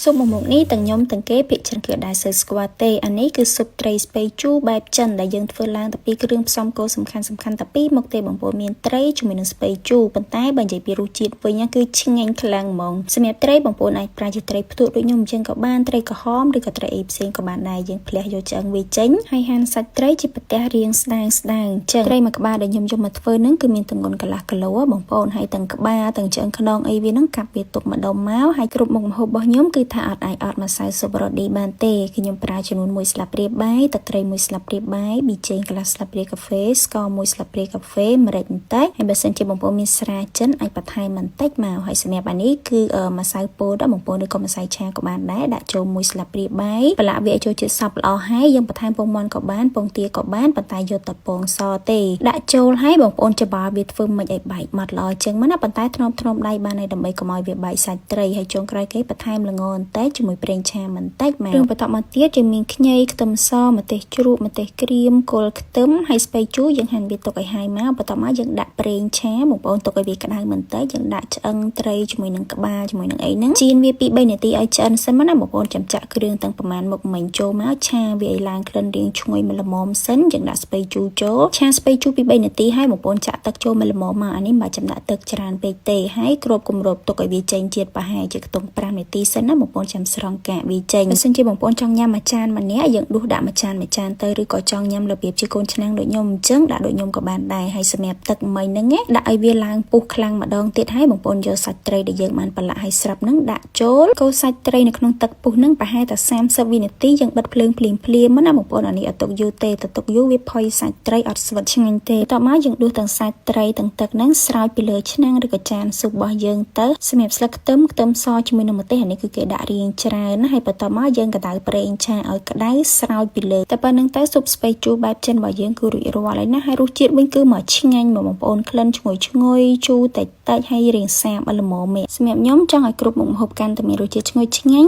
ស៊ុបមួយមុខនេះទាំងខ្ញុំទាំងគេភាគច្រើនគឺអត់ដែលសូវស្គាល់ទេអានេះគឺស៊ុបត្រីស្ពៃជូរបែបចិនដែលយើងធ្វើឡើងតែពីគ្រឿងផ្សំគោលសំខាន់សំខាន់តែពីរមុខទេបងប្អូនមានត្រីជាមួយនឹងស្ពៃជូរប៉ុន្តែបើនិយាយពីរសជាតិវិញគឺឆ្ងាញ់ខ្លាំងហ្មងសម្រាប់ត្រីបងប្អូនអាចប្រើជាត្រីផ្ទក់ដូចខ្ញុំអញ្ចឹងក៏បានត្រីក្រហមឬក៏ត្រីអីផ្សេងក៏បានដែរយើងផ្លះយកឆ្អឹងវាចេញហើយហាន់សាច់ត្រីជាប្រទេសរាងស្ដើងស្ដើងអញ្ចឹងត្រីមួយក្បាលដែលខ្ញុំយកមកធ្វើនឹងគឺមានទម្ងន់កន្លះគីឡូបងប្អូនហើយទាំងក្បាលទាំងឆ្អឹងខ្នងអីវានឹងកាប់វាទុកម្ដុំមកហើយគ្រប់មុខម្ហូបរបស់ខ្ញុំគឺថាអត់អាចអត់ម្សៅស៊ុបរ៉ូឌីបានទេគឺខ្ញុំប្រើចំនួន1ស្លាបព្រាបាយទឹកត្រី1ស្លាបព្រាបាយប៊ីចេងកន្លះស្លាបព្រាកាហ្វេស្ករ1ស្លាបព្រាកាហ្វេម្រេចបន្តិចហើយបើសិនជាបងប្អូនមានស្រាចិនអាចបន្ថែមបន្តិចមកហើយសម្រាប់អានេះគឺម្សៅពោតដល់បងប្អូនឬក៏ម្សៅឆាក៏បានដែរដាក់ចូល1ស្លាបព្រាបាយប្រឡាក់វាឲ្យចូលជាតិសព្វល្អហើយយើងបន្ថែមពងមាន់ក៏បានពងទាក៏បានប៉ុន្តែយកតែពងសទេដាក់ចូលហើយបងប្អូនច្បល់វាធ្វើមិនឲ្យបែកម៉ត់ល្អជាងមកណាប៉ុន្តែធ្នមធ្នមដៃបានហើយដើម្បីកុំឲ្យវាបែកសាច់ត្រីហើយចុងក្រោយគេបន្ថែមល្ងបន្តិចជាមួយប្រេងឆាបន្តិចមករឿងបន្តមកទៀតយើងមានខ្ញីខ្ទឹមសម្ទេសជ្រក់ម្ទេសក្រៀមគល់ខ្ទឹមហើយស្ពៃជូរយើងហាន់វាទុកឲ្យហើយមកបន្តមកយើងដាក់ប្រេងឆាបងប្អូនទុកឲ្យវាក្តៅបន្តិចយើងដាក់ឆ្អឹងត្រីជាមួយនឹងក្បាលជាមួយនឹងអីហ្នឹងចៀនវា2 3នាទីឲ្យឆ្អិនសិនមកណាបងប្អូនចាំចាក់គ្រឿងទាំងប្រមាណមុខមិញចូលមកឆាវាឲ្យឡើងក្លិនរាងឈ្ងុយមួយល្មមសិនយើងដាក់ស្ពៃជូរចូលឆាស្ពៃជូរ2 3នាទីហើយបងប្អូនចាក់ទឹកចូលមួយល្មមមកអានេះមិនបាច់ចាំដាក់ទឹកច្រើនពេកទេហើយគ្របគម្របទុកឲ្យវាចេញជាតិប្រហែលជាខ្ទង់5នាទីសិនណាបងប្អូនចាំស្រង់កាកវាចេញបើសិនជាបងប្អូនចង់ញ៉ាំមួយចានម្នាក់យើងដួសដាក់មួយចានមួយចានទៅឬក៏ចង់ញ៉ាំរបៀបជាកូនឆ្នាំងដូចខ្ញុំអញ្ចឹងដាក់ដូចខ្ញុំក៏បានដែរហើយសម្រាប់ទឹកមិញហ្នឹងដាក់ឲ្យវាឡើងពុះខ្លាំងម្ដងទៀតហើយបងប្អូនយកសាច់ត្រីដែលយើងបានប្រឡាក់ឲ្យស្រាប់ហ្នឹងដាក់ចូលកូរសាច់ត្រីនៅក្នុងទឹកពុះហ្នឹងប្រហែលតែ30វិនាទីយើងបិទភ្លើងភ្លាមភ្លាមណាបងប្អូនអានេះអត់ទុកយូរទេទៅទុកយូរវាផុយសាច់ត្រីអត់ស្វិតឆ្ងាញ់ទេតមកយើងដួសទាំងសាច់ត្រីទាំងទឹកហ្នឹងស្រោចពីលើឆ្នាំងឬក៏ចានស៊ុបរបស់យើងទៅសម្រាប់ស្លឹកខ្ទឹមខ្ទឹមសជាមួយនឹងម្ទេសអានេះគឺគេដាក់រាងច្រើនណាហើយបន្ទាប់មកយើងក៏ដៅប្រេងឆាឲ្យក្តៅស្រោចពីលើតែប៉ុណ្្នឹងទៅស៊ុបស្ពៃជូរបែបចិនរបស់យើងគឺរួចរាល់ហើយណាហើយរសជាតិវិញគឺមកឆ្ងាញ់មកបងប្អូនក្លិនឈ្ងុយឈ្ងុយជូរតិចតិចហើយរាងសាបឲ្យល្មមសម្រាប់ខ្ញុំចង់ឲ្យគ្រប់មុខម្ហូបកាន់តែមានរសជាតិឈ្ងុយឆ្ងាញ់។